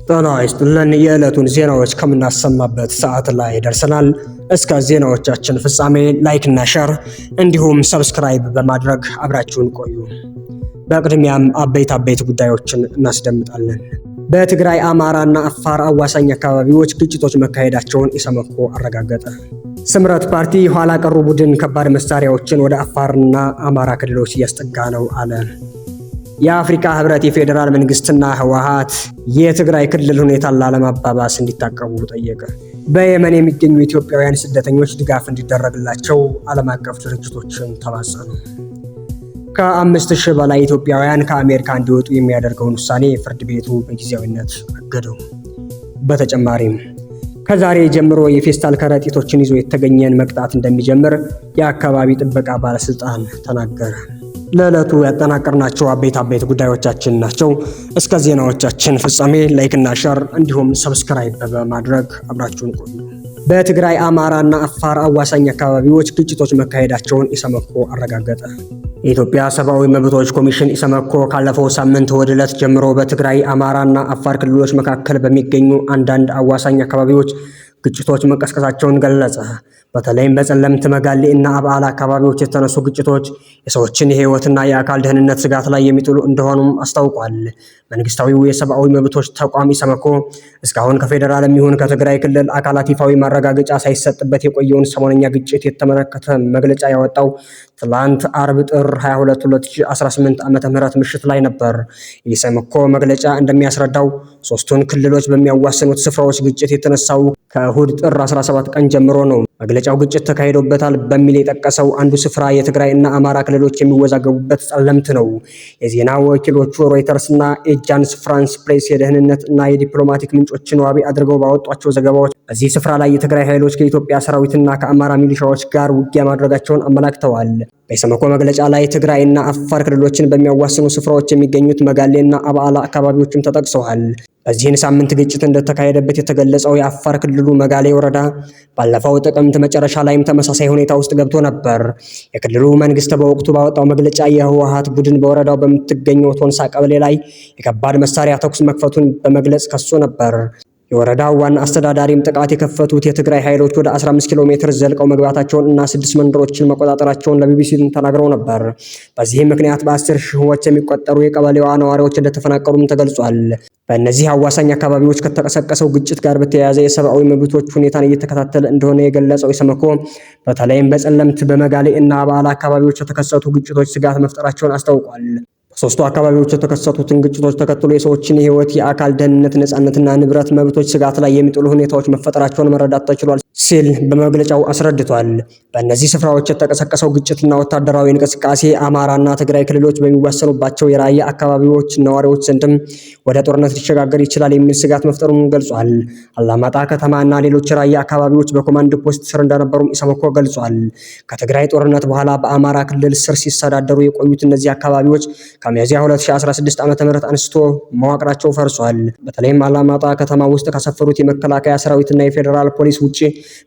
ጤና ይስጥልን። የዕለቱን ዜናዎች ከምናሰማበት ሰዓት ላይ ደርሰናል። እስከ ዜናዎቻችን ፍጻሜ like ና share እንዲሁም subscribe በማድረግ አብራችሁን ቆዩ። በቅድሚያም አበይት አበይት ጉዳዮችን እናስደምጣለን። በትግራይ፣ አማራና አፋር አዋሳኝ አካባቢዎች ግጭቶች መካሄዳቸውን ኢሰመኮ አረጋገጠ። ስምረት ፓርቲ ኋላ ቀሩ ቡድን ከባድ መሳሪያዎችን ወደ አፋርና አማራ ክልሎች እያስጠጋ ነው አለ። የአፍሪካ ህብረት የፌዴራል መንግስትና ህወሓት የትግራይ ክልል ሁኔታን ላለማባባስ እንዲታቀቡ ጠየቀ። በየመን የሚገኙ ኢትዮጵያውያን ስደተኞች ድጋፍ እንዲደረግላቸው ዓለም አቀፍ ድርጅቶችን ተማጸኑ። ከ5,000 በላይ ኢትዮጵያውያን ከአሜሪካ እንዲወጡ የሚያደርገውን ውሳኔ ፍርድ ቤቱ በጊዜያዊነት አገደው። በተጨማሪም ከዛሬ ጀምሮ የፌስታል ከረጢቶችን ይዞ የተገኘን መቅጣት እንደሚጀምር የአካባቢ ጥበቃ ባለስልጣን ተናገረ። ለዕለቱ ያጠናቀርናቸው አበይት አበይት ጉዳዮቻችን ናቸው። እስከ ዜናዎቻችን ፍጻሜ like ና share እንዲሁም subscribe በማድረግ አብራችሁን ቆዩ። በትግራይ፣ አማራና አፋር አዋሳኝ አካባቢዎች ግጭቶች መካሄዳቸውን ኢሰመኮ አረጋገጠ። የኢትዮጵያ ሰብአዊ መብቶች ኮሚሽን ኢሰመኮ ካለፈው ሳምንት እሁድ ዕለት ጀምሮ በትግራይ፣ አማራና አፋር ክልሎች መካከል በሚገኙ አንዳንድ አዋሳኝ አካባቢዎች ግጭቶች መቀስቀሳቸውን ገለጸ። በተለይም በጸለምት፣ መጋሌ እና አብዓላ አካባቢዎች የተነሱ ግጭቶች የሰዎችን የሕይወትና የአካል ደህንነት ስጋት ላይ የሚጥሉ እንደሆኑም አስታውቋል። መንግስታዊው የሰብአዊ መብቶች ተቋም ኢሰመኮ እስካሁን ከፌዴራልም ይሁን ከትግራይ ክልል አካላት ይፋዊ ማረጋገጫ ሳይሰጥበት የቆየውን ሰሞነኛ ግጭት የተመለከተ መግለጫ ያወጣው ትላንት አርብ ጥር 22 2018 ዓ.ም ምሽት ላይ ነበር። የኢሰመኮ መግለጫ እንደሚያስረዳው ሶስቱን ክልሎች በሚያዋስኑት ስፍራዎች ግጭት የተነሳው ከእሁድ ጥር 17 ቀን ጀምሮ ነው። መግለጫው ግጭት ተካሂዶበታል በሚል የጠቀሰው አንዱ ስፍራ የትግራይ እና አማራ ክልሎች የሚወዛገቡበት ጸለምት ነው። የዜና ወኪሎቹ ሮይተርስ እና ኤጃንስ ፍራንስ ፕሬስ የደህንነት እና የዲፕሎማቲክ ምንጮችን ዋቢ አድርገው ባወጧቸው ዘገባዎች በዚህ ስፍራ ላይ የትግራይ ኃይሎች ከኢትዮጵያ ሰራዊትና ከአማራ ሚሊሻዎች ጋር ውጊያ ማድረጋቸውን አመላክተዋል። በኢሰመኮ መግለጫ ላይ ትግራይ እና አፋር ክልሎችን በሚያዋስኑ ስፍራዎች የሚገኙት መጋሌና አብዓላ አካባቢዎችም ተጠቅሰዋል። በዚህን ሳምንት ግጭት እንደተካሄደበት የተገለጸው የአፋር ክልሉ መጋሌ ወረዳ ባለፈው ጥቅምት መጨረሻ ላይም ተመሳሳይ ሁኔታ ውስጥ ገብቶ ነበር። የክልሉ መንግስት በወቅቱ ባወጣው መግለጫ የህወሓት ቡድን በወረዳው በምትገኘው ቶንሳ ቀበሌ ላይ የከባድ መሳሪያ ተኩስ መክፈቱን በመግለጽ ከሶ ነበር። የወረዳው ዋና አስተዳዳሪም ጥቃት የከፈቱት የትግራይ ኃይሎች ወደ 15 ኪሎ ሜትር ዘልቀው መግባታቸውን እና ስድስት መንደሮችን መቆጣጠራቸውን ለቢቢሲ ተናግረው ነበር። በዚህም ምክንያት በአስር ሺዎች የሚቆጠሩ የቀበሌዋ ነዋሪዎች እንደተፈናቀሉም ተገልጿል። በእነዚህ አዋሳኝ አካባቢዎች ከተቀሰቀሰው ግጭት ጋር በተያያዘ የሰብአዊ መብቶች ሁኔታን እየተከታተለ እንደሆነ የገለጸው ኢሰመኮ በተለይም በጸለምት፣ በመጋሌ እና በአላ አካባቢዎች የተከሰቱ ግጭቶች ስጋት መፍጠራቸውን አስታውቋል። በሶስቱ አካባቢዎች የተከሰቱትን ግጭቶች ተከትሎ የሰዎችን የህይወት፣ የአካል ደህንነት፣ ነጻነትና ንብረት መብቶች ስጋት ላይ የሚጥሉ ሁኔታዎች መፈጠራቸውን መረዳት ተችሏል ሲል በመግለጫው አስረድቷል። በእነዚህ ስፍራዎች የተቀሰቀሰው ግጭትና ወታደራዊ እንቅስቃሴ አማራና ትግራይ ክልሎች በሚዋሰኑባቸው የራያ አካባቢዎች ነዋሪዎች ዘንድም ወደ ጦርነት ሊሸጋገር ይችላል የሚል ስጋት መፍጠሩን ገልጿል። አላማጣ ከተማና ሌሎች የራያ አካባቢዎች በኮማንድ ፖስት ስር እንደነበሩም ኢሰመኮ ገልጿል። ከትግራይ ጦርነት በኋላ በአማራ ክልል ስር ሲተዳደሩ የቆዩት እነዚህ አካባቢዎች ከሚያዝያ 2016 ዓ.ም አንስቶ መዋቅራቸው ፈርሷል። በተለይም አላማጣ ከተማ ውስጥ ከሰፈሩት የመከላከያ ሰራዊትና የፌዴራል ፖሊስ ውጭ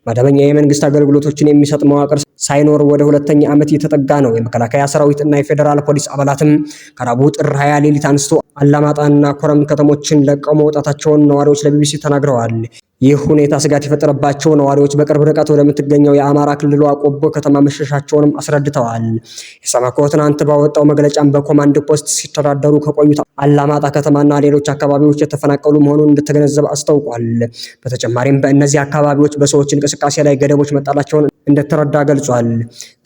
መደበኛ የመንግስት አገልግሎቶችን የሚሰጥ መዋቅር ሳይኖር ወደ ሁለተኛ ዓመት እየተጠጋ ነው። የመከላከያ ሰራዊት እና የፌዴራል ፖሊስ አባላትም ከረቡዕ ጥር 20 ሌሊት አንስቶ አላማጣና ኮረም ከተሞችን ለቀው መውጣታቸውን ነዋሪዎች ለቢቢሲ ተናግረዋል። ይህ ሁኔታ ስጋት የፈጠረባቸው ነዋሪዎች በቅርብ ርቀት ወደምትገኘው የአማራ ክልሏ ቆቦ ከተማ መሸሻቸውንም አስረድተዋል። ኢሰመኮ ትናንት ባወጣው መግለጫም በኮማንድ ፖስት ሲተዳደሩ ከቆዩት አላማጣ ከተማና ሌሎች አካባቢዎች የተፈናቀሉ መሆኑን እንደተገነዘበ አስታውቋል። በተጨማሪም በእነዚህ አካባቢዎች በሰዎች እንቅስቃሴ ላይ ገደቦች መጣላቸውን እንደተረዳ ገልጿል።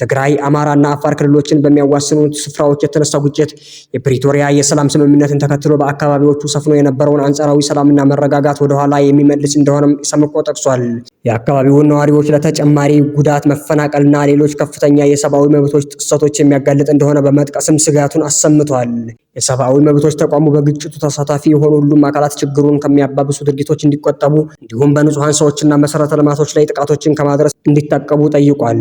ትግራይ፣ አማራና አፋር ክልሎችን በሚያዋስኑት ስፍራዎች የተነሳው ግጭት የፕሪቶሪያ የሰላም ስምምነትን ተከትሎ በአካባቢዎቹ ሰፍኖ የነበረውን አንጻራዊ ሰላምና መረጋጋት ወደኋላ የሚመልስ እንደሆነም ኢሰመኮ ጠቅሷል። የአካባቢውን ነዋሪዎች ለተጨማሪ ጉዳት፣ መፈናቀልና ሌሎች ከፍተኛ የሰብአዊ መብቶች ጥሰቶች የሚያጋልጥ እንደሆነ በመጥቀስም ስጋቱን አሰምቷል። የሰብአዊ መብቶች ተቋሙ በግጭቱ ተሳታፊ የሆኑ ሁሉም አካላት ችግሩን ከሚያባብሱ ድርጊቶች እንዲቆጠቡ እንዲሁም በንጹሐን ሰዎችና መሰረተ ልማቶች ላይ ጥቃቶችን ከማድረስ እንዲታቀቡ ጠይቋል።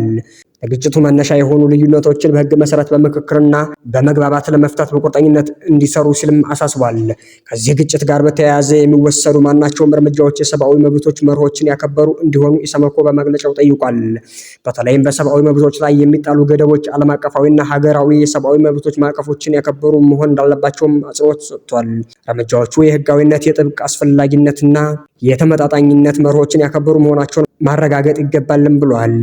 ለግጭቱ መነሻ የሆኑ ልዩነቶችን በሕግ መሰረት በምክክርና በመግባባት ለመፍታት በቁርጠኝነት እንዲሰሩ ሲልም አሳስቧል። ከዚህ ግጭት ጋር በተያያዘ የሚወሰዱ ማናቸውም እርምጃዎች የሰብአዊ መብቶች መርሆችን ያከበሩ እንዲሆኑ ኢሰመኮ በመግለጫው ጠይቋል። በተለይም በሰብአዊ መብቶች ላይ የሚጣሉ ገደቦች ዓለም አቀፋዊና ሀገራዊ የሰብአዊ መብቶች ማዕቀፎችን ያከበሩ መሆን እንዳለባቸውም አጽንኦት ሰጥቷል። እርምጃዎቹ የህጋዊነት፣ የጥብቅ አስፈላጊነትና የተመጣጣኝነት መርሆችን ያከበሩ መሆናቸውን ማረጋገጥ ይገባልም ብሏል።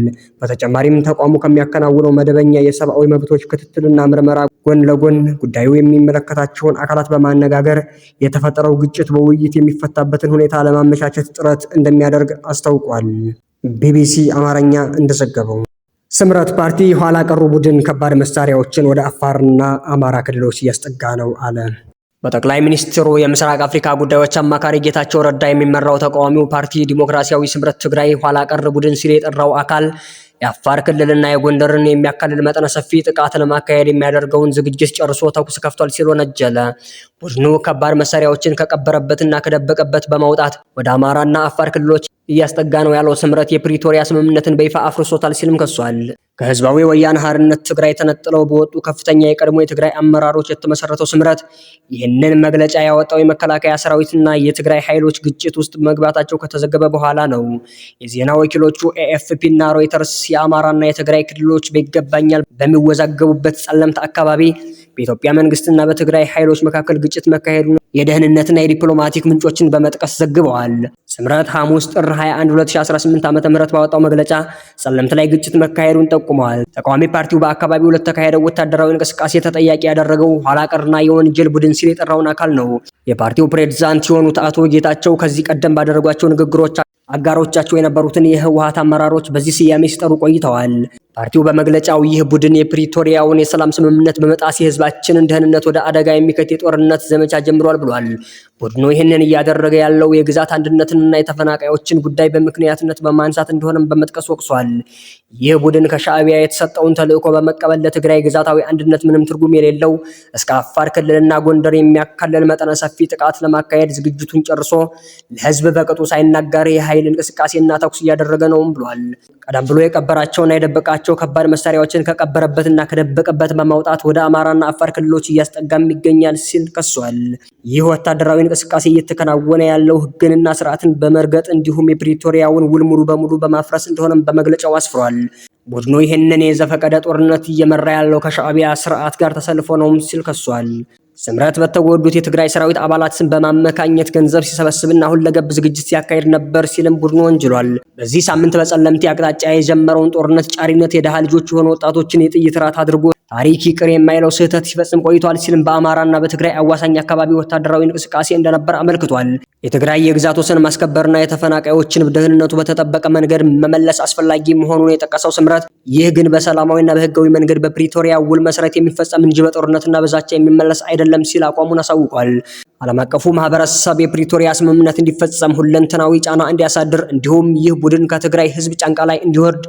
በተጨማሪም ተቋሙ ከሚያከናውነው መደበኛ የሰብአዊ መብቶች ክትትልና ምርመራ ጎን ለጎን ጉዳዩ የሚመለከታቸውን አካላት በማነጋገር የተፈጠረው ግጭት በውይይት የሚፈታበትን ሁኔታ ለማመቻቸት ጥረት እንደሚያደርግ አስታውቋል። ቢቢሲ አማርኛ እንደዘገበው ስምረት ፓርቲ ኋላ ቀሩ ቡድን ከባድ መሳሪያዎችን ወደ አፋርና አማራ ክልሎች እያስጠጋ ነው አለ። በጠቅላይ ሚኒስትሩ የምስራቅ አፍሪካ ጉዳዮች አማካሪ ጌታቸው ረዳ የሚመራው ተቃዋሚው ፓርቲ ዲሞክራሲያዊ ስምረት ትግራይ ኋላ ቀር ቡድን ሲል የጠራው አካል የአፋር ክልልና የጎንደርን የሚያካልል መጠነ ሰፊ ጥቃት ለማካሄድ የሚያደርገውን ዝግጅት ጨርሶ ተኩስ ከፍቷል ሲል ወነጀለ። ቡድኑ ከባድ መሳሪያዎችን ከቀበረበትና ከደበቀበት በማውጣት ወደ አማራና አፋር ክልሎች እያስጠጋ ነው ያለው ስምረት የፕሪቶሪያ ስምምነትን በይፋ አፍርሶታል ሲልም ከሷል። ከህዝባዊ ወያነ ሓርነት ትግራይ ተነጥለው በወጡ ከፍተኛ የቀድሞ የትግራይ አመራሮች የተመሰረተው ስምረት ይህንን መግለጫ ያወጣው የመከላከያ ሰራዊትና የትግራይ ኃይሎች ግጭት ውስጥ መግባታቸው ከተዘገበ በኋላ ነው። የዜና ወኪሎቹ ኤኤፍፒ እና ሮይተርስ የአማራና የትግራይ ክልሎች በይገባኛል በሚወዛገቡበት ጸለምት አካባቢ በኢትዮጵያ መንግስትና በትግራይ ኃይሎች መካከል ግጭት መካሄዱን የደህንነትና የዲፕሎማቲክ ምንጮችን በመጥቀስ ዘግበዋል። ስምረት ሐሙስ ጥር 21 2018 ዓ.ም ባወጣው መግለጫ ጸለምት ላይ ግጭት መካሄዱን ጠቁመዋል። ተቃዋሚ ፓርቲው በአካባቢው ለተካሄደው ወታደራዊ እንቅስቃሴ ተጠያቂ ያደረገው ኋላ ቀርና የወንጀል ቡድን ሲል የጠራውን አካል ነው። የፓርቲው ፕሬዝዳንት የሆኑት አቶ ጌታቸው ከዚህ ቀደም ባደረጓቸው ንግግሮች አጋሮቻቸው የነበሩትን የህወሓት አመራሮች በዚህ ስያሜ ሲጠሩ ቆይተዋል። ፓርቲው በመግለጫው ይህ ቡድን የፕሪቶሪያውን የሰላም ስምምነት በመጣስ የህዝባችንን ደህንነት ወደ አደጋ የሚከት የጦርነት ዘመቻ ጀምሯል ብሏል። ቡድኑ ይህንን እያደረገ ያለው የግዛት አንድነትንና የተፈናቃዮችን ጉዳይ በምክንያትነት በማንሳት እንደሆነም በመጥቀስ ወቅሷል። ይህ ቡድን ከሻዕቢያ የተሰጠውን ተልዕኮ በመቀበል ለትግራይ ግዛታዊ አንድነት ምንም ትርጉም የሌለው እስከ አፋር ክልልና ጎንደር የሚያካልል መጠነ ሰፊ ጥቃት ለማካሄድ ዝግጅቱን ጨርሶ ለህዝብ በቅጡ ሳይናገር የኃይል እንቅስቃሴና ተኩስ እያደረገ ነውም ብሏል። ቀደም ብሎ የቀበራቸውና የደበቃቸው ከባድ መሳሪያዎችን ከቀበረበትና ከደበቀበት በማውጣት ወደ አማራና አፋር ክልሎች እያስጠጋም ይገኛል ሲል ከሷል። ይህ ወታደራዊ እንቅስቃሴ እየተከናወነ ያለው ህግንና ስርዓትን በመርገጥ እንዲሁም የፕሪቶሪያውን ውል ሙሉ በሙሉ በማፍረስ እንደሆነም በመግለጫው አስፍሯል። ቡድኑ ይህንን የዘፈቀደ ጦርነት እየመራ ያለው ከሻዕቢያ ስርዓት ጋር ተሰልፎ ነውም ሲል ከሷል። ስምረት በተጎዱት የትግራይ ሰራዊት አባላት ስም በማመካኘት ገንዘብ ሲሰበስብና ሁለገብ ዝግጅት ሲያካሂድ ነበር ሲልም ቡድኑ ወንጅሏል። በዚህ ሳምንት በጸለምቲ አቅጣጫ የጀመረውን ጦርነት ጫሪነት የድሃ ልጆች የሆኑ ወጣቶችን የጥይት ራት አድርጎ ታሪክ ይቅር የማይለው ስህተት ሲፈጽም ቆይቷል ሲልም በአማራና በትግራይ አዋሳኝ አካባቢ ወታደራዊ እንቅስቃሴ እንደነበር አመልክቷል። የትግራይ የግዛት ወሰን ማስከበርና የተፈናቃዮችን ደህንነቱ በተጠበቀ መንገድ መመለስ አስፈላጊ መሆኑን የጠቀሰው ስምረት ይህ ግን በሰላማዊና በህጋዊ መንገድ በፕሪቶሪያ ውል መሰረት የሚፈጸም እንጂ በጦርነትና በዛቻ የሚመለስ አይደለም ሲል አቋሙን አሳውቋል። ዓለም አቀፉ ማህበረሰብ የፕሪቶሪያ ስምምነት እንዲፈጸም ሁለንተናዊ ጫና እንዲያሳድር እንዲሁም ይህ ቡድን ከትግራይ ህዝብ ጫንቃ ላይ እንዲወርድ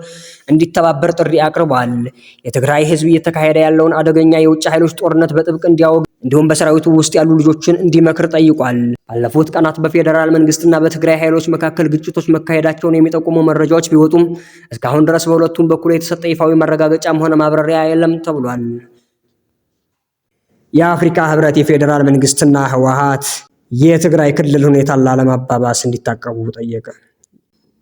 እንዲተባበር ጥሪ አቅርቧል። የትግራይ ህዝብ እየተካሄደ ያለውን አደገኛ የውጭ ኃይሎች ጦርነት በጥብቅ እንዲያወግ እንዲሁም በሰራዊቱ ውስጥ ያሉ ልጆችን እንዲመክር ጠይቋል። ባለፉት ቀናት በፌዴራል መንግስትና በትግራይ ኃይሎች መካከል ግጭቶች መካሄዳቸውን የሚጠቁሙ መረጃዎች ቢወጡም እስካሁን ድረስ በሁለቱም በኩል የተሰጠ ይፋዊ መረጋገጫም ሆነ ማብራሪያ የለም ተብሏል። የአፍሪካ ህብረት የፌዴራል መንግስትና ህወሓት የትግራይ ክልል ሁኔታን ላለማባባስ እንዲታቀቡ ጠየቀ።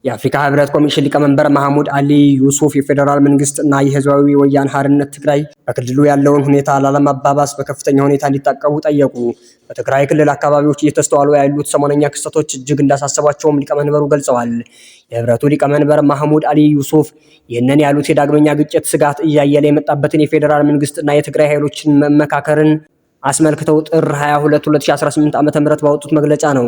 የአፍሪካ ህብረት ኮሚሽን ሊቀመንበር መሐሙድ አሊ ዩሱፍ የፌዴራል መንግስት እና የህዝባዊ ወያነ ሓርነት ትግራይ በክልሉ ያለውን ሁኔታ ላለማባባስ በከፍተኛ ሁኔታ እንዲታቀቡ ጠየቁ። በትግራይ ክልል አካባቢዎች እየተስተዋሉ ያሉት ሰሞነኛ ክስተቶች እጅግ እንዳሳሰቧቸውም ሊቀመንበሩ ገልጸዋል። የህብረቱ ሊቀመንበር ማህሙድ አሊ ዩሱፍ ይህንን ያሉት የዳግመኛ ግጭት ስጋት እያየለ የመጣበትን የፌዴራል መንግስት እና የትግራይ ኃይሎችን መመካከርን አስመልክተው ጥር 22 2018 ዓ.ም ባወጡት መግለጫ ነው።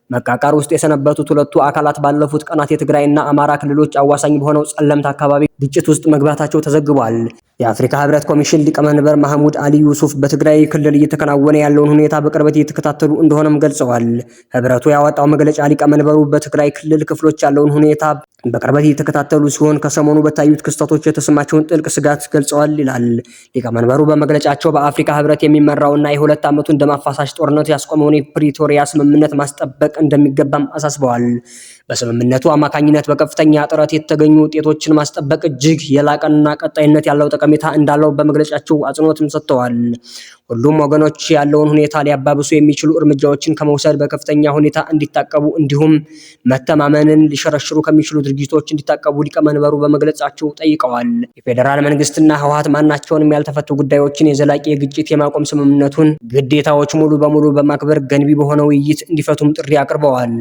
መቃቃር ውስጥ የሰነበቱት ሁለቱ አካላት ባለፉት ቀናት የትግራይና አማራ ክልሎች አዋሳኝ በሆነው ጸለምት አካባቢ ግጭት ውስጥ መግባታቸው ተዘግቧል። የአፍሪካ ህብረት ኮሚሽን ሊቀመንበር ማህሙድ አሊ ዩሱፍ በትግራይ ክልል እየተከናወነ ያለውን ሁኔታ በቅርበት እየተከታተሉ እንደሆነም ገልጸዋል። ህብረቱ ያወጣው መግለጫ ሊቀመንበሩ በትግራይ ክልል ክፍሎች ያለውን ሁኔታ በቅርበት እየተከታተሉ ሲሆን ከሰሞኑ በታዩት ክስተቶች የተሰማቸውን ጥልቅ ስጋት ገልጸዋል ይላል። ሊቀመንበሩ በመግለጫቸው በአፍሪካ ህብረት የሚመራውና የ2 ዓመቱን ደም አፋሳሽ ጦርነት ያስቆመውን የፕሪቶሪያ ስምምነት ማስጠበቅ እንደሚገባም አሳስበዋል። በስምምነቱ አማካኝነት በከፍተኛ ጥረት የተገኙ ውጤቶችን ማስጠበቅ እጅግ የላቀና ቀጣይነት ያለው ጠቀሜታ እንዳለው በመግለጫቸው አጽንኦትም ሰጥተዋል። ሁሉም ወገኖች ያለውን ሁኔታ ሊያባብሱ የሚችሉ እርምጃዎችን ከመውሰድ በከፍተኛ ሁኔታ እንዲታቀቡ እንዲሁም መተማመንን ሊሸረሽሩ ከሚችሉ ድርጊቶች እንዲታቀቡ ሊቀመንበሩ በመግለጻቸው ጠይቀዋል። የፌዴራል መንግስትና ህወሓት ማናቸውንም ያልተፈቱ ጉዳዮችን የዘላቂ የግጭት የማቆም ስምምነቱን ግዴታዎች ሙሉ በሙሉ በማክበር ገንቢ በሆነ ውይይት እንዲፈቱም ጥሪ አቅርበዋል።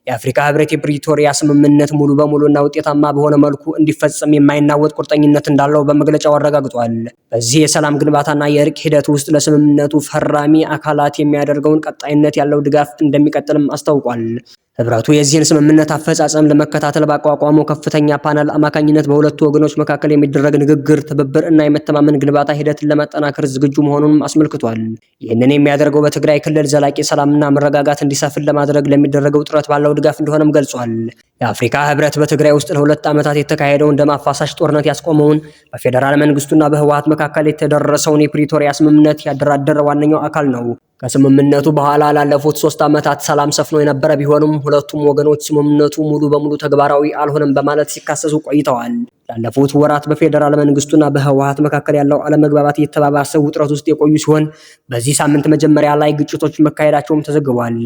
የአፍሪካ ህብረት የፕሪቶሪያ ስምምነት ሙሉ በሙሉና ውጤታማ በሆነ መልኩ እንዲፈጸም የማይናወጥ ቁርጠኝነት እንዳለው በመግለጫው አረጋግጧል። በዚህ የሰላም ግንባታና የእርቅ ሂደት ውስጥ ለስምምነቱ ፈራሚ አካላት የሚያደርገውን ቀጣይነት ያለው ድጋፍ እንደሚቀጥልም አስታውቋል። ህብረቱ የዚህን ስምምነት አፈጻጸም ለመከታተል ባቋቋመው ከፍተኛ ፓነል አማካኝነት በሁለቱ ወገኖች መካከል የሚደረግ ንግግር፣ ትብብር እና የመተማመን ግንባታ ሂደትን ለማጠናከር ዝግጁ መሆኑንም አስመልክቷል። ይህንን የሚያደርገው በትግራይ ክልል ዘላቂ ሰላምና መረጋጋት እንዲሰፍን ለማድረግ ለሚደረገው ጥረት ባለው ድጋፍ እንደሆነም ገልጿል። የአፍሪካ ህብረት በትግራይ ውስጥ ለ2 ዓመታት የተካሄደውን ደም አፋሳሽ ጦርነት ያስቆመውን በፌዴራል መንግስቱና በህወሓት መካከል የተደረሰውን የፕሪቶሪያ ስምምነት ያደራደረ ዋነኛው አካል ነው። ከስምምነቱ በኋላ ላለፉት 3 ዓመታት ሰላም ሰፍኖ የነበረ ቢሆንም ሁለቱም ወገኖች ስምምነቱ ሙሉ በሙሉ ተግባራዊ አልሆነም በማለት ሲካሰሱ ቆይተዋል። ላለፉት ወራት በፌዴራል መንግስቱና በህወሓት መካከል ያለው አለመግባባት እየተባባሰ ውጥረት ውስጥ የቆዩ ሲሆን በዚህ ሳምንት መጀመሪያ ላይ ግጭቶች መካሄዳቸውም ተዘግቧል።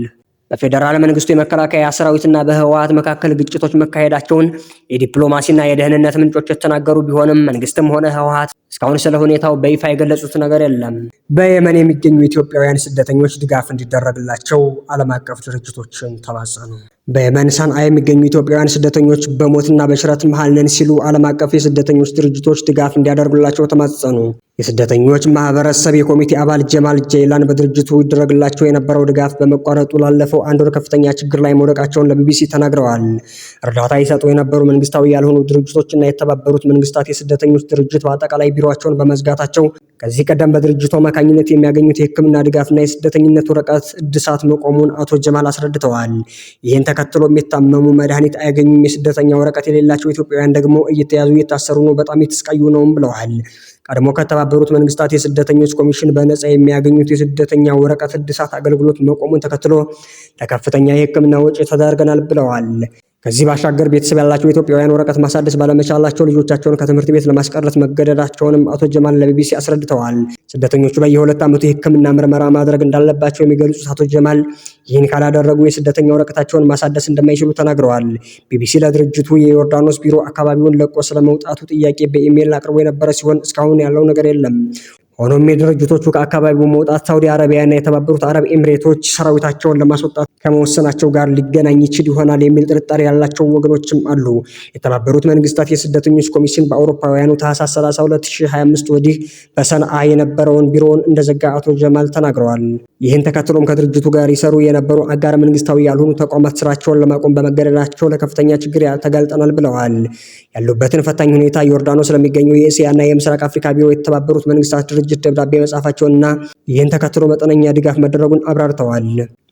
በፌዴራል መንግስቱ የመከላከያ ሰራዊትና በህወሓት መካከል ግጭቶች መካሄዳቸውን የዲፕሎማሲና የደህንነት ምንጮች የተናገሩ ቢሆንም መንግስትም ሆነ ህወሓት እስካሁን ስለ ሁኔታው በይፋ የገለጹት ነገር የለም። በየመን የሚገኙ ኢትዮጵያውያን ስደተኞች ድጋፍ እንዲደረግላቸው ዓለም አቀፍ ድርጅቶችን ተማጸኑ። በየመን ሰንዓ የሚገኙ ኢትዮጵያውያን ስደተኞች በሞትና በሽረት መሃል ነን ሲሉ ዓለም አቀፍ የስደተኞች ድርጅቶች ድጋፍ እንዲያደርጉላቸው ተማጸኑ። የስደተኞች ማህበረሰብ የኮሚቴ አባል ጀማል ጀይላን በድርጅቱ ይደረግላቸው የነበረው ድጋፍ በመቋረጡ ላለፈው አንድ ወር ከፍተኛ ችግር ላይ መውደቃቸውን ለቢቢሲ ተናግረዋል። እርዳታ ይሰጡ የነበሩ መንግስታዊ ያልሆኑ ድርጅቶችና የተባበሩት መንግስታት የስደተኞች ድርጅት በአጠቃላይ ቢሮቸውን በመዝጋታቸው ከዚህ ቀደም በድርጅቱ አማካኝነት የሚያገኙት የሕክምና ድጋፍና የስደተኝነት ወረቀት እድሳት መቆሙን አቶ ጀማል አስረድተዋል። ይህን ተከትሎም የታመሙ መድኃኒት አያገኙም፣ የስደተኛ ወረቀት የሌላቸው ኢትዮጵያውያን ደግሞ እየተያዙ እየታሰሩ ነው፣ በጣም የተሰቃዩ ነውም ብለዋል። ቀድሞ ከተባበሩት መንግስታት የስደተኞች ኮሚሽን በነጻ የሚያገኙት የስደተኛ ወረቀት እድሳት አገልግሎት መቆሙን ተከትሎ ለከፍተኛ የሕክምና ወጪ ተዳርገናል ብለዋል። ከዚህ ባሻገር ቤተሰብ ያላቸው ኢትዮጵያውያን ወረቀት ማሳደስ ባለመቻላቸው ልጆቻቸውን ከትምህርት ቤት ለማስቀረት መገደዳቸውንም አቶ ጀማል ለቢቢሲ አስረድተዋል። ስደተኞቹ በየ2 ዓመቱ የሕክምና ምርመራ ማድረግ እንዳለባቸው የሚገልጹት አቶ ጀማል ይህን ካላደረጉ የስደተኛ ወረቀታቸውን ማሳደስ እንደማይችሉ ተናግረዋል። ቢቢሲ ለድርጅቱ የዮርዳኖስ ቢሮ አካባቢውን ለቆ ስለመውጣቱ ጥያቄ በኢሜይል አቅርቦ የነበረ ሲሆን እስካሁን ያለው ነገር የለም። ሆኖም የድርጅቶቹ ከአካባቢው መውጣት ሳውዲ አረቢያና የተባበሩት አረብ ኤምሬቶች ሰራዊታቸውን ለማስወጣት ከመወሰናቸው ጋር ሊገናኝ ይችል ይሆናል የሚል ጥርጣሬ ያላቸው ወገኖችም አሉ። የተባበሩት መንግስታት የስደተኞች ኮሚሽን በአውሮፓውያኑ ታህሳስ 30 2025 ወዲህ በሰንዓ የነበረውን ቢሮውን እንደዘጋ አቶ ጀማል ተናግረዋል። ይህን ተከትሎም ከድርጅቱ ጋር ይሰሩ የነበሩ አጋር መንግስታዊ ያልሆኑ ተቋማት ስራቸውን ለማቆም በመገደዳቸው ለከፍተኛ ችግር ተጋልጠናል ብለዋል። ያሉበትን ፈታኝ ሁኔታ ዮርዳኖስ ለሚገኘው የእስያና የምስራቅ አፍሪካ ቢሮ የተባበሩት መንግስታት ድርጅት ደብዳቤ መጻፋቸውንና ይህን ተከትሎ መጠነኛ ድጋፍ መደረጉን አብራርተዋል።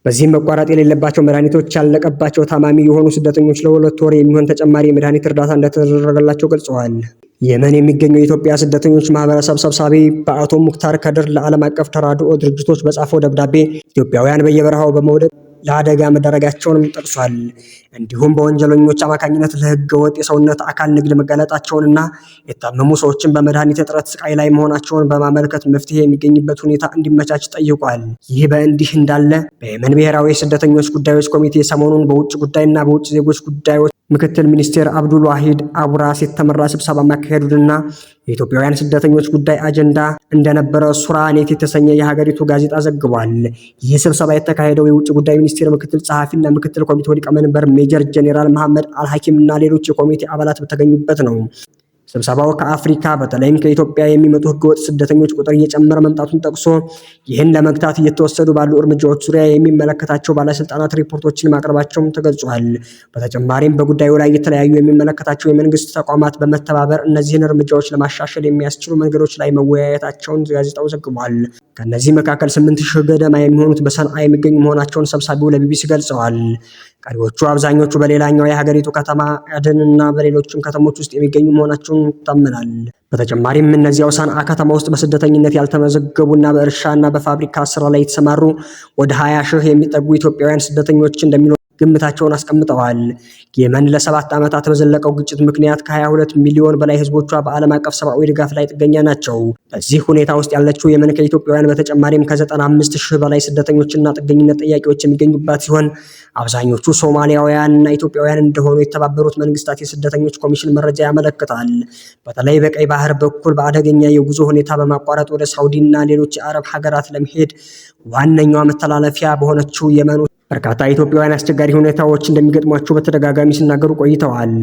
በዚህም መቋረጥ የሌለባቸው መድኃኒቶች ያለቀባቸው ታማሚ የሆኑ ስደተኞች ለ2 ወር የሚሆን ተጨማሪ የመድኃኒት እርዳታ እንደተደረገላቸው ገልጸዋል። የመን የሚገኘው የኢትዮጵያ ስደተኞች ማህበረሰብ ሰብሳቢ በአቶ ሙክታር ከድር ለዓለም አቀፍ ተራድኦ ድርጅቶች በጻፈው ደብዳቤ ኢትዮጵያውያን በየበረሃው በመውደቅ ለአደጋ መዳረጋቸውንም ጠቅሷል። እንዲሁም በወንጀለኞች አማካኝነት ለህገ ወጥ የሰውነት አካል ንግድ መጋለጣቸውንና የታመሙ ሰዎችን በመድኃኒት እጥረት ስቃይ ላይ መሆናቸውን በማመልከት መፍትሄ የሚገኝበት ሁኔታ እንዲመቻች ጠይቋል። ይህ በእንዲህ እንዳለ በየመን ብሔራዊ የስደተኞች ጉዳዮች ኮሚቴ ሰሞኑን በውጭ ጉዳይና በውጭ ዜጎች ጉዳዮች ምክትል ሚኒስቴር አብዱል ዋሂድ አቡራስ የተመራ ስብሰባ ማካሄዱንና የኢትዮጵያውያን ስደተኞች ጉዳይ አጀንዳ እንደነበረ ሱራ ኔት የተሰኘ የሀገሪቱ ጋዜጣ ዘግቧል። ይህ ስብሰባ የተካሄደው የውጭ ጉዳይ ሚኒስቴር ምክትል ጸሐፊና ምክትል ኮሚቴው ሊቀመንበር ሜጀር ጄኔራል መሐመድ አልሐኪም እና ሌሎች የኮሚቴ አባላት በተገኙበት ነው። ስብሰባው ከአፍሪካ በተለይም ከኢትዮጵያ የሚመጡ ህገወጥ ስደተኞች ቁጥር እየጨመረ መምጣቱን ጠቅሶ ይህን ለመግታት እየተወሰዱ ባሉ እርምጃዎች ዙሪያ የሚመለከታቸው ባለስልጣናት ሪፖርቶችን ማቅረባቸውም ተገልጿል። በተጨማሪም በጉዳዩ ላይ የተለያዩ የሚመለከታቸው የመንግስት ተቋማት በመተባበር እነዚህን እርምጃዎች ለማሻሻል የሚያስችሉ መንገዶች ላይ መወያየታቸውን ጋዜጣው ዘግቧል። ከእነዚህ መካከል 8,000 ገደማ የሚሆኑት በሰንዓ የሚገኙ መሆናቸውን ሰብሳቢው ለቢቢሲ ገልጸዋል። ቀሪዎቹ አብዛኞቹ በሌላኛው የሀገሪቱ ከተማ አደንና በሌሎችም ከተሞች ውስጥ የሚገኙ መሆናቸውን ይታመናል። በተጨማሪም እነዚያው ሰንዓ ከተማ ውስጥ በስደተኝነት ያልተመዘገቡና በእርሻና በፋብሪካ ስራ ላይ የተሰማሩ ወደ 20,000 የሚጠጉ ኢትዮጵያውያን ስደተኞች እንደሚኖሩ ግምታቸውን አስቀምጠዋል። የመን ለ7 ዓመታት በዘለቀው ግጭት ምክንያት ከ22 ሚሊዮን በላይ ህዝቦቿ በዓለም አቀፍ ሰብአዊ ድጋፍ ላይ ጥገኛ ናቸው። በዚህ ሁኔታ ውስጥ ያለችው የመን ከኢትዮጵያውያን በተጨማሪም ከ95 ሺህ በላይ ስደተኞችና ጥገኝነት ጠያቂዎች የሚገኙባት ሲሆን አብዛኞቹ ሶማሊያውያንና ኢትዮጵያውያን እንደሆኑ የተባበሩት መንግስታት የስደተኞች ኮሚሽን መረጃ ያመለክታል። በተለይ በቀይ ባህር በኩል በአደገኛ የጉዞ ሁኔታ በማቋረጥ ወደ ሳውዲና ሌሎች የአረብ ሀገራት ለመሄድ ዋነኛዋ መተላለፊያ በሆነችው የመን በርካታ ኢትዮጵያውያን አስቸጋሪ ሁኔታዎች እንደሚገጥሟቸው በተደጋጋሚ ሲናገሩ ቆይተዋል።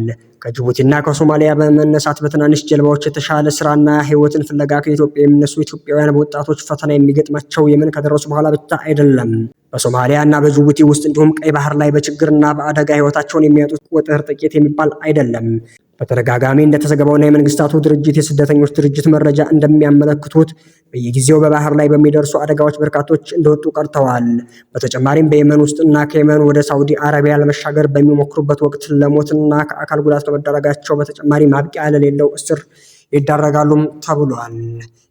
ከጅቡቲና ከሶማሊያ በመነሳት በትናንሽ ጀልባዎች የተሻለ ስራና ህይወትን ፍለጋ ከኢትዮጵያ የሚነሱ ኢትዮጵያውያን በወጣቶች ፈተና የሚገጥማቸው የመን ከደረሱ በኋላ ብቻ አይደለም። በሶማሊያ እና በጅቡቲ ውስጥ እንዲሁም ቀይ ባህር ላይ በችግርና በአደጋ ህይወታቸውን የሚያጡት ቁጥር ጥቂት የሚባል አይደለም። በተደጋጋሚ እንደተዘገበውና የመንግስታቱ ድርጅት የስደተኞች ድርጅት መረጃ እንደሚያመለክቱት በየጊዜው በባህር ላይ በሚደርሱ አደጋዎች በርካቶች እንደወጡ ቀርተዋል። በተጨማሪም በየመን ውስጥና ከየመን ወደ ሳውዲ አረቢያ ለመሻገር በሚሞክሩበት ወቅት ለሞትና ከአካል ጉዳት ከመዳረጋቸው በተጨማሪ ማብቂያ ለሌለው እስር ይዳረጋሉም ተብሏል።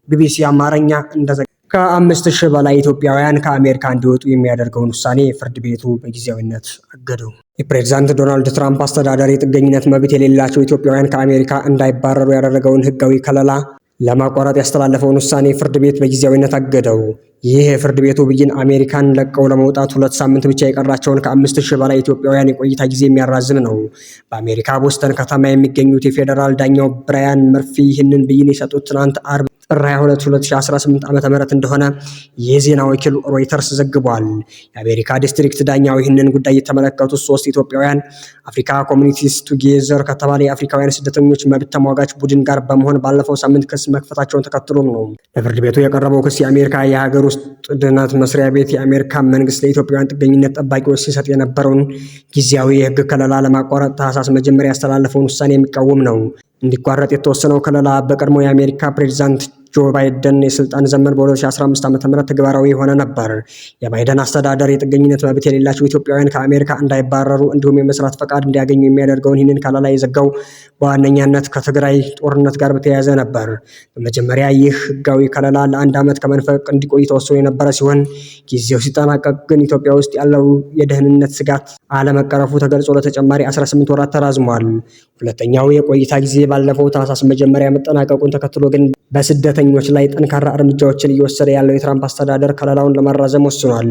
ቢቢሲ አማርኛ እንደዘ ከ5,000 በላይ ኢትዮጵያውያን ከአሜሪካ እንዲወጡ የሚያደርገውን ውሳኔ ፍርድ ቤቱ በጊዜያዊነት አገደው። የፕሬዚዳንት ዶናልድ ትራምፕ አስተዳደር የጥገኝነት መብት የሌላቸው ኢትዮጵያውያን ከአሜሪካ እንዳይባረሩ ያደረገውን ሕጋዊ ከለላ ለማቋረጥ ያስተላለፈውን ውሳኔ ፍርድ ቤት በጊዜያዊነት አገደው። ይህ የፍርድ ቤቱ ብይን አሜሪካን ለቀው ለመውጣት 2 ሳምንት ብቻ የቀራቸውን ከ5,000 በላይ ኢትዮጵያውያን የቆይታ ጊዜ የሚያራዝም ነው። በአሜሪካ ቦስተን ከተማ የሚገኙት የፌዴራል ዳኛው ብራያን መርፊ ይህንን ብይን የሰጡት ትናንት አርብ ጥር 22 2018 ዓ.ም እንደሆነ የዜና ወኪል ሮይተርስ ዘግቧል። የአሜሪካ ዲስትሪክት ዳኛው ይህንን ጉዳይ የተመለከቱት ሶስት ኢትዮጵያውያን Africa Communities Together ከተባለ የአፍሪካውያን ስደተኞች መብት ተሟጋች ቡድን ጋር በመሆን ባለፈው ሳምንት ክስ መክፈታቸውን ተከትሎም ነው። ለፍርድ ቤቱ የቀረበው ክስ የአሜሪካ የሀገር ውስጥ ደህንነት መስሪያ ቤት የአሜሪካ መንግስት ለኢትዮጵያውያን ጥገኝነት ጠባቂዎች ሲሰጥ የነበረውን ጊዜያዊ የህግ ከለላ ለማቋረጥ ታህሳስ መጀመሪያ ያስተላለፈውን ውሳኔ የሚቃወም ነው። እንዲቋረጥ የተወሰነው ከለላ በቀድሞ የአሜሪካ ፕሬዚዳንት ጆ ባይደን የስልጣን ዘመን በ2015 ዓ.ም ተግባራዊ የሆነ ነበር። የባይደን አስተዳደር የጥገኝነት መብት የሌላቸው ኢትዮጵያውያን ከአሜሪካ እንዳይባረሩ እንዲሁም የመስራት ፈቃድ እንዲያገኙ የሚያደርገውን ይህንን ከለላ የዘጋው በዋነኛነት ከትግራይ ጦርነት ጋር በተያያዘ ነበር። በመጀመሪያ ይህ ህጋዊ ከለላ ለአንድ ዓመት ከመንፈቅ እንዲቆይ ተወስኖ የነበረ ሲሆን ጊዜው ሲጠናቀቅ ግን ኢትዮጵያ ውስጥ ያለው የደህንነት ስጋት አለመቀረፉ ተገልጾ ለተጨማሪ 18 ወራት ተራዝሟል። ሁለተኛው የቆይታ ጊዜ ባለፈው ታህሳስ መጀመሪያ መጠናቀቁን ተከትሎ ግን በስደተኞች ላይ ጠንካራ እርምጃዎችን እየወሰደ ያለው የትራምፕ አስተዳደር ከለላውን ለማራዘም ወስኗል።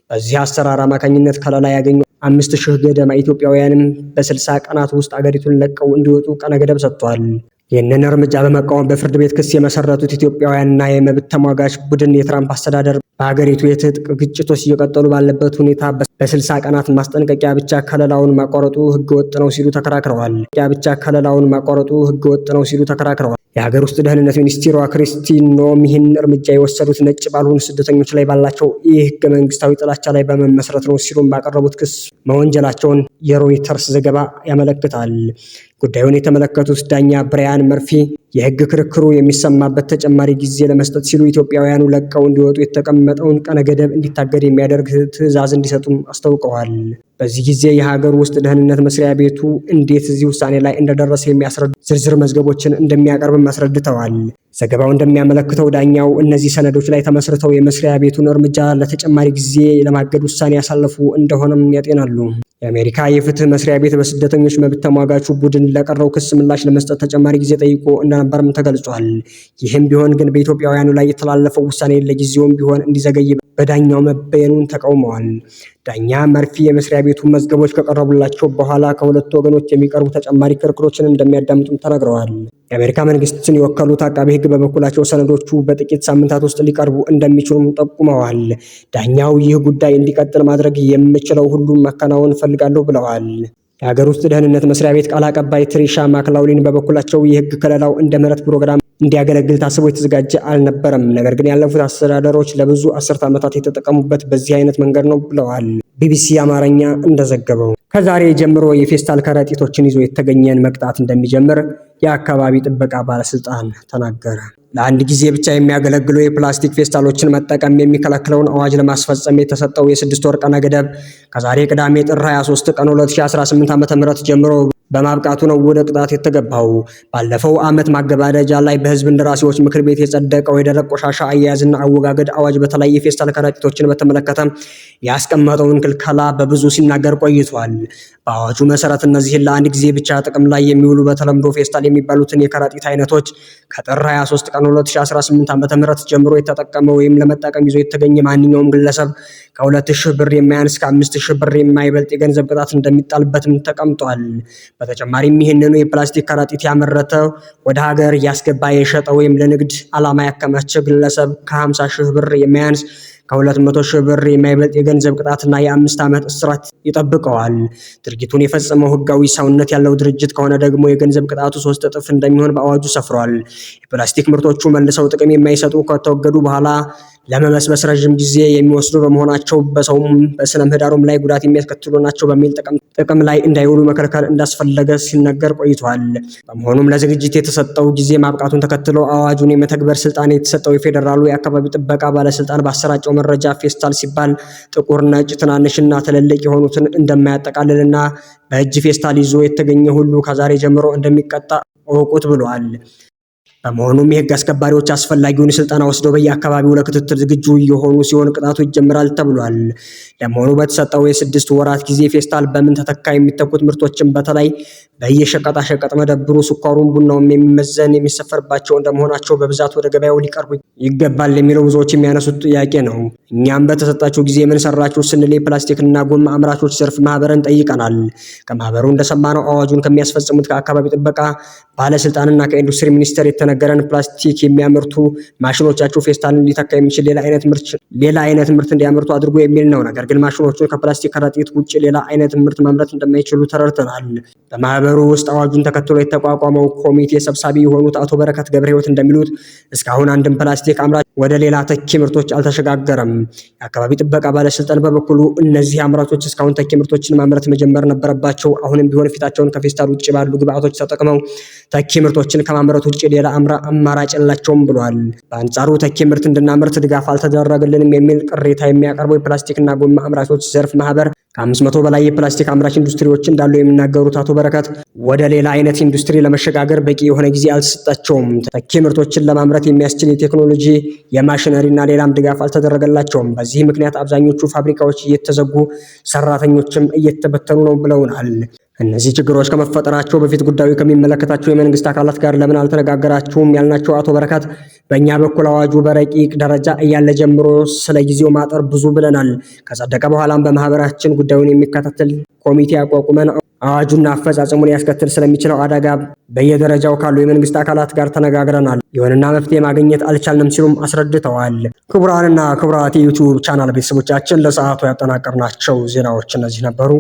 በዚህ አሰራር አማካኝነት ከለላ ያገኙ 5,000 ገደማ ኢትዮጵያውያንም በ60 ቀናት ውስጥ አገሪቱን ለቀው እንዲወጡ ቀነ ገደብ ሰጥቷል። ይህንን እርምጃ በመቃወም በፍርድ ቤት ክስ የመሰረቱት ኢትዮጵያውያንና የመብት ተሟጋች ቡድን የትራምፕ አስተዳደር በሀገሪቱ የትጥቅ ግጭቶች እየቀጠሉ ባለበት ሁኔታ በ60 ቀናት ማስጠንቀቂያ ብቻ ከለላውን ማቋረጡ ህገወጥ ነው ሲሉ ተከራክረዋል። ብቻ ከለላውን ማቋረጡ ህገወጥ ነው ሲሉ ተከራክረዋል። የሀገር ውስጥ ደህንነት ሚኒስትሯ ክሪስቲ ኖም ይህን እርምጃ የወሰዱት ነጭ ባልሆኑ ስደተኞች ላይ ባላቸው ይህ ህገ መንግስታዊ ጥላቻ ላይ በመመስረት ነው ሲሉም ባቀረቡት ክስ መወንጀላቸውን የሮይተርስ ዘገባ ያመለክታል። ጉዳዩን የተመለከቱት ዳኛ ብራያን መርፊ የህግ ክርክሩ የሚሰማበት ተጨማሪ ጊዜ ለመስጠት ሲሉ ኢትዮጵያውያኑ ለቀው እንዲወጡ የተቀመጠውን ቀነ ገደብ እንዲታገድ የሚያደርግ ትዕዛዝ እንዲሰጡም አስታውቀዋል። በዚህ ጊዜ የሀገር ውስጥ ደህንነት መስሪያ ቤቱ እንዴት እዚህ ውሳኔ ላይ እንደደረሰ የሚያስረዱ ዝርዝር መዝገቦችን እንደሚያቀርብም አስረድተዋል። ዘገባው እንደሚያመለክተው ዳኛው እነዚህ ሰነዶች ላይ ተመስርተው የመስሪያ ቤቱን እርምጃ ለተጨማሪ ጊዜ ለማገድ ውሳኔ ያሳለፉ እንደሆነም ያጤናሉ። የአሜሪካ የፍትህ መስሪያ ቤት በስደተኞች መብት ተሟጋቹ ቡድን ለቀረው ክስ ምላሽ ለመስጠት ተጨማሪ ጊዜ ጠይቆ እንደነበርም ተገልጿል። ይህም ቢሆን ግን በኢትዮጵያውያኑ ላይ የተላለፈው ውሳኔ ለጊዜውም ቢሆን እንዲዘገይ በዳኛው መበየኑን ተቃውመዋል። ዳኛ መርፊ የመስሪያ ቤቱ መዝገቦች ከቀረቡላቸው በኋላ ከሁለቱ ወገኖች የሚቀርቡ ተጨማሪ ክርክሮችን እንደሚያዳምጡም ተናግረዋል። የአሜሪካ መንግስትን የወከሉት አቃቤ ሕግ በበኩላቸው ሰነዶቹ በጥቂት ሳምንታት ውስጥ ሊቀርቡ እንደሚችሉም ጠቁመዋል። ዳኛው ይህ ጉዳይ እንዲቀጥል ማድረግ የምችለው ሁሉም ማከናወን እፈልጋለሁ ብለዋል። የሀገር ውስጥ ደህንነት መስሪያ ቤት ቃል አቀባይ ትሪሻ ማክላውሊን በበኩላቸው የህግ ከለላው እንደ ምህረት ፕሮግራም እንዲያገለግል ታስቦ የተዘጋጀ አልነበረም። ነገር ግን ያለፉት አስተዳደሮች ለብዙ አስርት ዓመታት የተጠቀሙበት በዚህ አይነት መንገድ ነው ብለዋል። ቢቢሲ አማርኛ እንደዘገበው ከዛሬ ጀምሮ የፌስታል ከረጢቶችን ይዞ የተገኘን መቅጣት እንደሚጀምር የአካባቢ ጥበቃ ባለስልጣን ተናገረ። ለአንድ ጊዜ ብቻ የሚያገለግሉ የፕላስቲክ ፌስታሎችን መጠቀም የሚከለክለውን አዋጅ ለማስፈጸም የተሰጠው የ6 ወር ቀነ ገደብ ከዛሬ ቅዳሜ ጥር 23 ቀን 2018 ዓ.ም ጀምሮ በማብቃቱ ነው ወደ ቅጣት የተገባው። ባለፈው ዓመት ማገባደጃ ላይ በሕዝብ እንደራሴዎች ምክር ቤት የጸደቀው የደረቅ ቆሻሻ አያያዝና አወጋገድ አዋጅ በተለይ የፌስታል ከረጢቶችን በተመለከተ ያስቀመጠውን ክልከላ በብዙ ሲናገር ቆይቷል። በአዋጁ መሰረት እነዚህን ለአንድ ጊዜ ብቻ ጥቅም ላይ የሚውሉ በተለምዶ ፌስታል የሚባሉትን የከረጢት አይነቶች ከጥር 23 ቀን 2018 ዓ.ም ጀምሮ የተጠቀመ ወይም ለመጠቀም ይዞ የተገኘ ማንኛውም ግለሰብ ከ2000 ብር የማያንስ ከ5000 ብር የማይበልጥ የገንዘብ ቅጣት እንደሚጣልበትም ተቀምጧል። በተጨማሪም ይህንኑ የፕላስቲክ ከረጢት ያመረተ፣ ወደ ሀገር ያስገባ፣ የሸጠ ወይም ለንግድ ዓላማ ያከማቸ ግለሰብ ከ50 ሺህ ብር የማያንስ ከ200 ሺህ ብር የማይበልጥ የገንዘብ ቅጣትና የ5 ዓመት እስራት ይጠብቀዋል። ድርጊቱን የፈጸመው ህጋዊ ሰውነት ያለው ድርጅት ከሆነ ደግሞ የገንዘብ ቅጣቱ 3 እጥፍ እንደሚሆን በአዋጁ ሰፍሯል። የፕላስቲክ ምርቶቹ መልሰው ጥቅም የማይሰጡ፣ ከተወገዱ በኋላ ለመበስበስ ረዥም ጊዜ የሚወስዱ በመሆናቸው በሰውም በስነ ምህዳሩም ላይ ጉዳት የሚያስከትሉ ናቸው በሚል ጥቅም ላይ እንዳይውሉ መከልከል እንዳስፈለገ ሲነገር ቆይቷል። በመሆኑም ለዝግጅት የተሰጠው ጊዜ ማብቃቱን ተከትሎ አዋጁን የመተግበር ስልጣን የተሰጠው የፌዴራሉ የአካባቢ ጥበቃ ባለስልጣን ባሰራጨው መረጃ ፌስታል ሲባል ጥቁር፣ ነጭ፣ ትናንሽና ትልልቅ የሆኑትን እንደማያጠቃልልና በእጅ ፌስታል ይዞ የተገኘ ሁሉ ከዛሬ ጀምሮ እንደሚቀጣ እወቁት ብሏል። በመሆኑም የህግ አስከባሪዎች አስፈላጊውን ስልጠና ወስደው በየአካባቢው ለክትትል ዝግጁ የሆኑ ሲሆን ቅጣቱ ይጀምራል ተብሏል። ለመሆኑ በተሰጠው የ6 ወራት ጊዜ ፌስታል በምን ተተካ? የሚተኩት ምርቶችን በተለይ በየሸቀጣሸቀጥ መደብሩ ስኳሩም ቡናውም የሚመዘን የሚሰፈርባቸው እንደመሆናቸው በብዛት ወደ ገበያው ሊቀርቡ ይገባል የሚለው ብዙዎች የሚያነሱት ጥያቄ ነው። እኛም በተሰጣችሁ ጊዜ ምን ሰራችሁ ስንል የፕላስቲክና ጎማ አምራቾች ዘርፍ ማህበርን ጠይቀናል። ከማህበሩ እንደሰማነው አዋጁን ከሚያስፈጽሙት ከአካባቢ ጥበቃ ባለስልጣንና ከኢንዱስትሪ ሚኒስቴር የተነገረን ፕላስቲክ የሚያመርቱ ማሽኖቻቸው ፌስታልን ሊተካ የሚችል ሌላ አይነት ምርት እንዲያመርቱ አድርጎ የሚል ነው። ነገር ግን ማሽኖቹን ከፕላስቲክ ከረጢት ውጭ ሌላ አይነት ምርት ማምረት እንደማይችሉ ተረድተናል። በማህበሩ ውስጥ አዋጁን ተከትሎ የተቋቋመው ኮሚቴ ሰብሳቢ የሆኑት አቶ በረከት ገብረ ህይወት እንደሚሉት እስካሁን አንድም ፕላስቲክ አምራች ወደ ሌላ ተኪ ምርቶች አልተሸጋገረም። የአካባቢ ጥበቃ ባለስልጣን በበኩሉ እነዚህ አምራቾች እስካሁን ተኪ ምርቶችን ማምረት መጀመር ነበረባቸው። አሁንም ቢሆን ፊታቸውን ከፌስታል ውጭ ባሉ ግብአቶች ተጠቅመው ተኪ ምርቶችን ከማምረት ውጭ ሌላ አማራጭ የላቸውም ብሏል። በአንጻሩ ተኪ ምርት እንድናመርት ድጋፍ አልተደረገልንም የሚል ቅሬታ የሚያቀርበው የፕላስቲክና ጎማ አምራቾች ዘርፍ ማህበር ከ500 በላይ የፕላስቲክ አምራች ኢንዱስትሪዎች እንዳሉ የሚናገሩት አቶ በረከት ወደ ሌላ አይነት ኢንዱስትሪ ለመሸጋገር በቂ የሆነ ጊዜ አልተሰጣቸውም። ተኪ ምርቶችን ለማምረት የሚያስችል የቴክኖሎጂ፣ የማሽነሪ እና ሌላም ድጋፍ አልተደረገላቸውም። በዚህ ምክንያት አብዛኞቹ ፋብሪካዎች እየተዘጉ ሰራተኞችም እየተበተኑ ነው ብለውናል። እነዚህ ችግሮች ከመፈጠራቸው በፊት ጉዳዩ ከሚመለከታቸው የመንግስት አካላት ጋር ለምን አልተነጋገራችሁም ያልናቸው አቶ በረከት በእኛ በኩል አዋጁ በረቂቅ ደረጃ እያለ ጀምሮ ስለ ጊዜው ማጠር ብዙ ብለናል። ከጸደቀ በኋላም በማህበራችን ጉዳዩን የሚከታተል ኮሚቴ አቋቁመን አዋጁና አፈጻጸሙን ሊያስከትል ስለሚችለው አደጋ በየደረጃው ካሉ የመንግስት አካላት ጋር ተነጋግረናል። ይሁንና መፍትሄ ማግኘት አልቻልንም ሲሉም አስረድተዋል። ክቡራንና ክቡራት የዩቲዩብ ቻናል ቤተሰቦቻችን ለሰዓቱ ያጠናቀርናቸው ዜናዎች እነዚህ ነበሩ።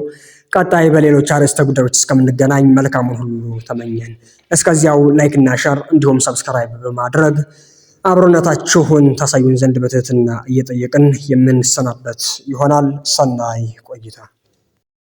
ቀጣይ በሌሎች አርዕስተ ጉዳዮች እስከምንገናኝ መልካሙን ሁሉ ተመኘን። እስከዚያው like ና share እንዲሁም subscribe በማድረግ አብሮነታችሁን ታሳዩን ዘንድ በትህትና እየጠየቅን የምንሰናበት ይሆናል። ሰናይ ቆይታ።